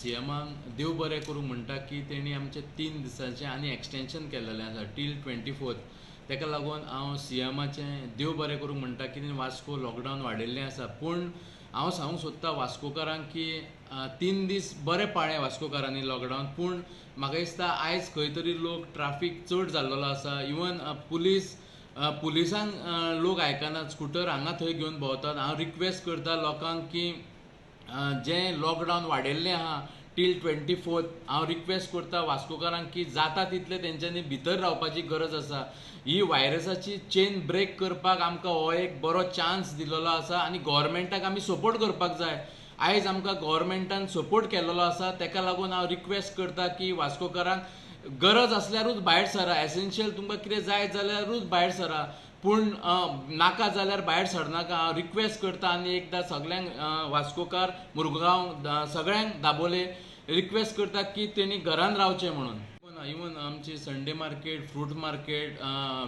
सीएमाक देव बरें करूं म्हणटा की तेणी आमचें 3 दिसांचें आनी एक्सटेंशन केल्लेलें आसा टील 24th. तेका लागून हांव सीएमाचें देव बरें करूं म्हणटा की तेणी वास्को लॉकडावन वाडयल्लें आसा. पूण हांव सांगूंक सोदता वास्कोकारांक की 3 दीस बरें पाळ्ळें वास्कोकारांनी लॉकडावन, पूण म्हाका दिसता आयज खंय तरी लोक ट्राफीक चड जाल्लो आसा. इवन पुलिसांक लोक आयकनात, स्कुटर हांगा थंय घेवन भोंवतात. हांव रिक्वेस्ट करता लोकांक की जें लॉकडावन वाडयल्लें आहा टील 24th, हांव रिक्वेस्ट करता वास्कोकारांक की जाता तितलें तेंच्यांनी भितर रावपाची गरज आसा. ही व्हायरसाची चेन ब्रेक करपाक आमकां हो एक बरो चान्स दिलेलो आसा आनी गोवोरमेंटाक आमी सपोर्ट करपाक जाय. आयज आमकां गोवोरमेंटान सपोर्ट केल्लो आसा, तेका लागून हांव रिक्वेस्ट करता की वास्कोकारांक गरज आसल्यारूच भायर सरा. एसेन्शियल तुमकां कितें जाय जाल्यारूच भायर सरा, पूण नाका जाल्यार भायर सरनाका. हांव रिक्वेस्ट करता आनी एकदां सगल्यांक, वास्कोकार, मुरगांव, सगळ्यांक, दाबोले रिक्वेस्ट करता की तेणी घरान रावचें म्हणून. इवन आमची Sunday market, fruit market,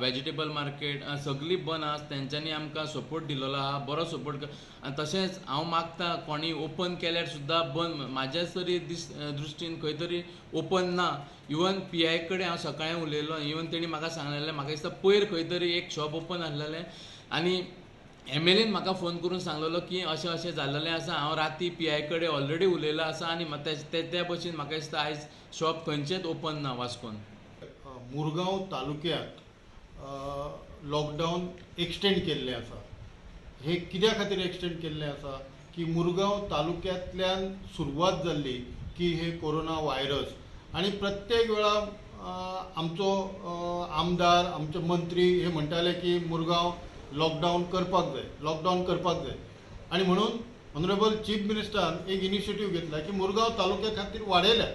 vegetable market सगळी बंद आसा. तेंच्यांनी आमकां सपोर्ट दिलेलो आहा, बरो सपोर्ट. आनी तशेंच हांव मागता, कोणी ओपन केल्यार सुद्दां बंद, म्हाज्या तरी दृश्टीन खंय तरी ओपन ना. इवन पीआय कडेन हांव सकाळीं उलयलो, इवन तेणी म्हाका सांगलेलें, म्हाका दिसता पयर खंय तरी एक शॉप ओपन आसलेलें आनी एमएलएन म्हाका फोन करून सांगलेलो की अशें अशें जाल्लेलें आसा. हांव राती पीआय कडेन ऑलरेडी उलयलो आसा आनी त्या भशेन म्हाका दिसता आयज शॉप खंयचेंच ओपन ना वास्कोन. मुरगांव तालुक्यांत लॉकडावन एक्सटेंड केल्लें आसा. हे कित्या खातीर एक्सटेंड केल्लें आसा की मुरगांव तालुक्यांतल्यान सुरवात जाल्ली की हे कोरोना व्हायरस आनी प्रत्येक वेळा आमचो आमदार, आमचे मंत्री हे म्हणटाले की मुरगांव लॉकडावन करपाक जाय, लॉकडावन करपाक जाय. आनी म्हणून ऑनरेबल चीफ मिनिस्टरान एक इनिशिएटीव घेतला की मुरगांव तालुक्या खातीर वाडयल्या.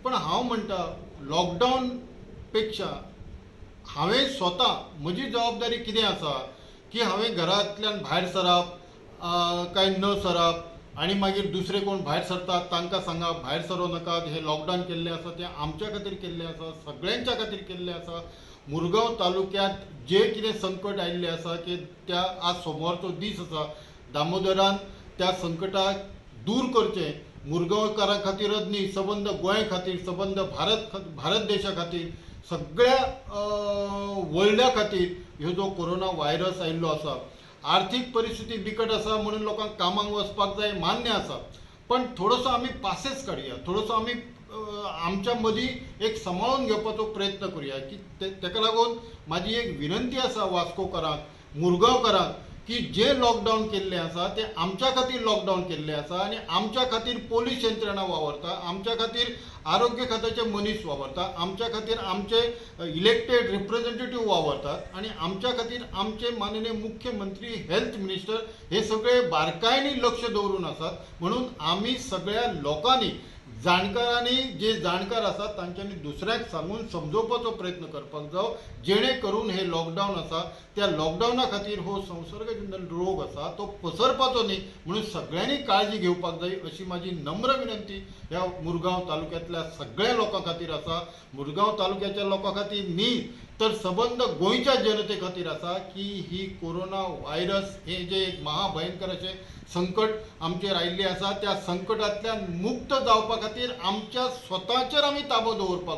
पण हांव म्हणटा, लॉकडावन पेक्षा हांवें स्वता म्हजी जबाबदारी कितें आसा की हांवें घरांतल्यान भायर सरप काय न सरप आनी मागीर दुसरे कोण भायर सरतात तांकां सांगप भायर सरूं नाकात. हें लॉकडावन केल्लें आसा तें आमच्या खातीर केल्लें आसा, सगळ्यांच्या खातीर केल्लें आसा. मुरगांव तालुक्यांत जे कितें संकट आयिल्लें आसा की त्या आज सोमवारचो दीस आसा, दामोदरान त्या संकटाक दूर करचें, मुरगांवकारां खातीरच न्ही, सबंद गोंय खातीर, सबंद भारत भारत देशा खातीर, सगळ्या वर्ल्डा खातीर. ह्यो जो कोरोना व्हायरस आयिल्लो आसा, आर्थीक परिस्थिती बिकट आसा म्हणून लोकांक कामाक वचपाक जाय, मान्य आसा, पण थोडोसो आमी पासेस काडया, थोडोसो आमी आमच्या मदीं एक सांबाळून घेवपाचो प्रयत्न करुया की तेका लागून म्हाजी एक विनंती आसा वास्कोकारांक, मुरगांवकारांक की जे लॉकडावन केल्लें आसा तें आमच्या खातीर लॉकडावन केल्लें आसा आनी आमच्या खातीर पोलीस यंत्रणा वावरता, आमच्या खातीर आरोग्य खात्याचे मनीस वावरता, आमच्या खातीर आमचे इलेक्टेड रिप्रेझेंटेटीव वावरतात आनी आमच्या खातीर आमचे माननीय मुख्यमंत्री, हेल्थ मिनिस्टर हे सगळे बारकायेनी लक्ष दवरून आसात. म्हणून आमी सगळ्या लोकांनी, जाणकारांनी, जे जाणकार आसात तांच्यांनी दुसऱ्याक सांगून समजोवपाचो प्रयत्न करपाक जाय, जेणे करून हे लॉकडावन आसा त्या लॉकडावना खातीर हो संसर्गजन्य रोग आसा तो पसरपाचो न्ही म्हणून सगळ्यांनी काळजी घेवपाक जाय अशी म्हाजी नम्र विनंती ह्या मुरगांव तालुक्यांतल्या सगळ्या लोकां खातीर आसा. मुरगांव तालुक्याच्या लोकां खातीर न्ही तर सबंद गोंयच्या जनते खातीर आसा की ही कोरोना व्हायरस हे जे एक महाभयंकर अशें संकट आमचेर आयिल्लें आसा, त्या संकटांतल्यान मुक्त जावपा खातीर आमच्या स्वताचेर आमी ताबो दवरपाक